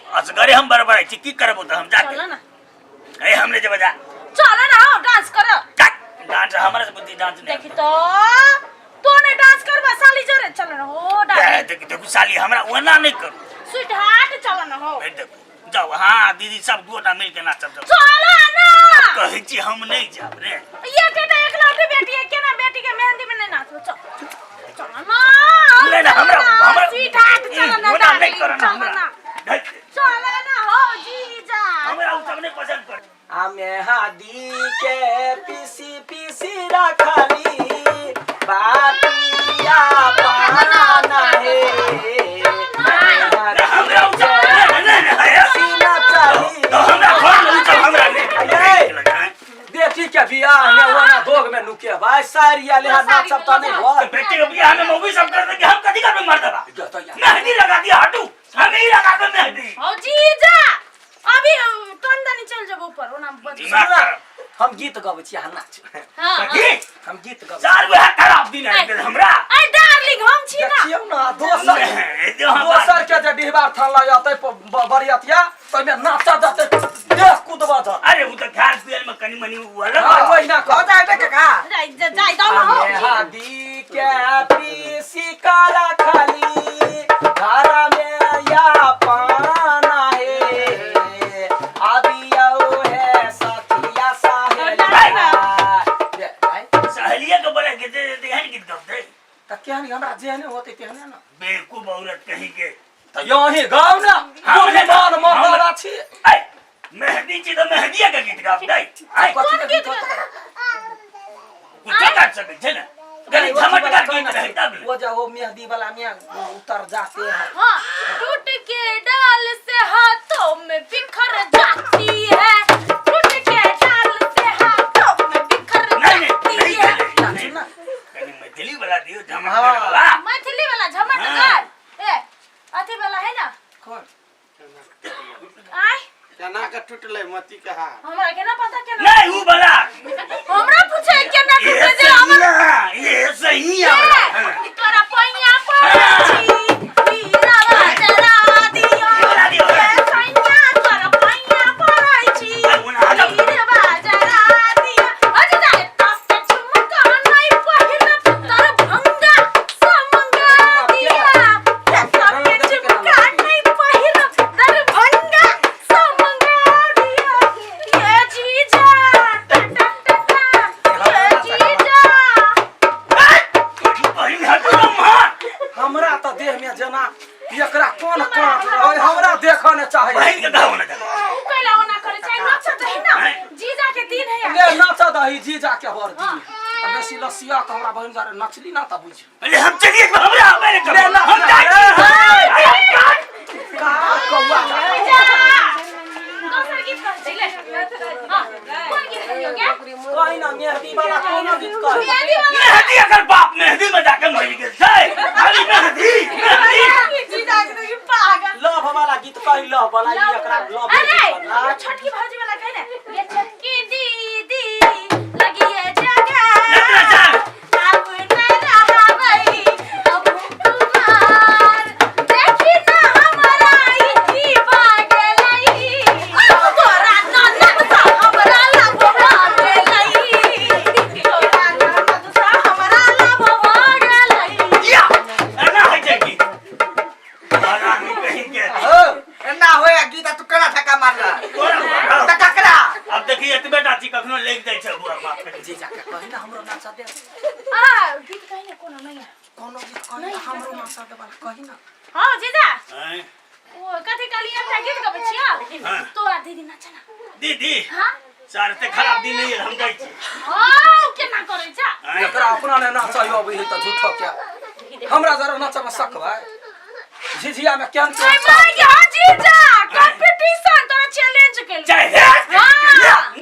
असगरे हम बड़बड़ाइ छी की करबो तऽ हम जाके चल ना। ए हम नहि जेबै जा। चल ना हो, डांस कर। डांस हमरा से बुद्धि डांस नहीं। देखी तो तो ने डांस करबा साली जोरे। चल ना हो डांस। देखी देखू साली, हमरा ओना नहीं करू। स्वीट हार्ट, चल ना हो। ए देखू जाओ। हाँ दीदी, सब गोटा मिल के नाचब, जाओ। चल ना। कहै छी हम नहीं जाब रे। ये के तो एकलौती बेटी है, केना बेटी के मेहंदी में नहीं नाचबो? चल चल ना। नहीं नहीं, हमरा हमरा स्वीट हार्ट, चल ना। ओना नहीं डार्लिंग, करना चल हमरा। ना। नहीं, चल ना हो जीजा। हमरा उ सब नहीं पसंद कर। आ मेहदी के पीसी पीसी रखली बाटिया पाना हे। हमरा उ सब नहीं नहीं नहीं। सीना चली। तो हमरा घर में उ सब हमरा नहीं। ए, बेटी के बियाह में ओना दोग में नुके भाई सारी आले हा नाचब त नहीं होय। बेटी के बियाह में मौगी सब कर देंगे, हम कथी करबे मर्दबा? मेहंदी लगा दिया, हटू, हम ही लगा दे मेहंदी। हो जीजा, अभी टंदनी चल जब ऊपर ओना बच। दिमाग खराब। हम गीत गबै छी, अहाँ नाचू। हां। कथी? हम गीत गबै। चार गो हाथ खराब दिन आबि गेल हमरा। अरे डार्लिंग, हम छी ना। देखियौ ना, दोसर नहीं, जो हम दोसर के जे डिहबार थान लग जाते बरियतिया तैमे नाचा जाते, देह कुदबा जात। अरे उ तऽ खाल पियल में कनी मनी उ अलग हाँ, बात। ओहिना हो कर। जाए काका। जाय जाय दो ना हो। मेहदी के पीसी काला खाली घर में या पाना हे अभी है सखिया सहेलिया। सहेलिया के बोला के दे दे एहन गीत गबते। त केहन हमरा जेहने होते तेहने ना। बेवकूफ औरत कहीं के। त यही गाउ ना। हम बुद्धिमान हम मर्दाना छी। ऐ मेहंदी छी तऽ मेहंदिया के गीत गाबतै। ऐ कथी के कोन गीत गीत होतै? कुछो गा सकै छै ने, कनी झमटगर गीत रहै तब ने। वो जो वो मेहंदी वाला में उतर जाते हैं। हाँ, टूट के डाल से हाथों में बिखर जाती है, टूट के डाल से हाथों में बिखर नहीं नहीं। जाती नहीं है। चले, नहीं। ना। कनी मैथिली वाला दियो, झमटगर हाँ। वाला। मैथिली वाला झमटगर। ए अथी वाला है ना। कौन? आय। केना के टूटलै मोती के हार? हमरा केना पता केना। नहीं, उ वाला। हमरा पूछे केना ये टूटे जे हमर सही है, ये सही है वाला। हाँ। ए, तोरा पैया पड़ै छी हीरा जरा दियो। ई वाला दियो। ए सैया, तोरा पैया पड़ै छी ओना हटो। हीरवा जरा दियो। अरे जा तब के झुमका नहीं पहिरब दरभंगा समंगा दिया। तब के झुमका नहीं पहिरब दरभंगा समंगा दिया। ये जीजा टन टन टन टन, ये जीजा। बहिन हटू ना मार। हमरा तऽ देह में जेना एकरा कोन कांट रहै, हमरा देखऽ ने चाही। बहिन के गाँव ना जा। उ कैला ओना करे छै? नचत है ना जीजा के दिन है। ले नाचऽ दही जीजा के बर दिन। आ बेसी लसिया तऽ हमरा बहिन जारे नचली ना तऽ बुझ। अरे हम चलिए, हमरा मेरे ले ना। हम जाइ छी। अरे काट। का कौआ जा। जीजा, दोसर गीत कहै छी ले। हाँ, कोन गीत कहियो गे? कही ना, मेहदी वाला कोनो गीत कही। मेहंदी वाला। मेहंदी अगर बाप मेहंदी में जाके मर गेल छै खाली मेहंदी मेहंदी। जीजा के देखी पागल। लव वाला गीत कही, लव वाला। ई एकरा लव अरे गीत वाला। छोटकी भौजी वाला कहे ना, ये छोटकी दीदी लगी है जगह। नचना चल। अब न रहबै अब कुमार, देखी ना हमरा ई बागलई, अब तोरा ननद सा हमरा लगवा गेलई, तोरा ननद सा हमरा लगवा गेलई। या एना होइ छै की हरामी कहीं के। हो। एना होय गीत आ तू केना ठक्का मारला? तोरा तऽ ककरा? अब देखी, एतबे टा छी, कखनो लागि जाइ छै बुआ बाप के। जीजा के कही ना, हमरो नाचा दे। आ गीत कही ना कोनो नहीं है। कोनो गीत कही ना, हमरो नाचा दे वाला कही ना। हाँ जीजा। आँय? ओ कथी कहली, एकटा गीत गबै छियै। हाँ। तोरा दीदी नाच ना। दीदी। हाँ। सार ते खराब दिन नहीं है, हम जाइ छी। हाँ, केना करै छ? आँय? एकरा अपना ने नाचा अबै है तऽ झूठो के हमरा जरा नाचा में शक भाई झिझिया में केहन नहीं केहन। माय, हाँ जीजा, कंपटीशन तोरा चैलेंज केल। चाहे हाँ।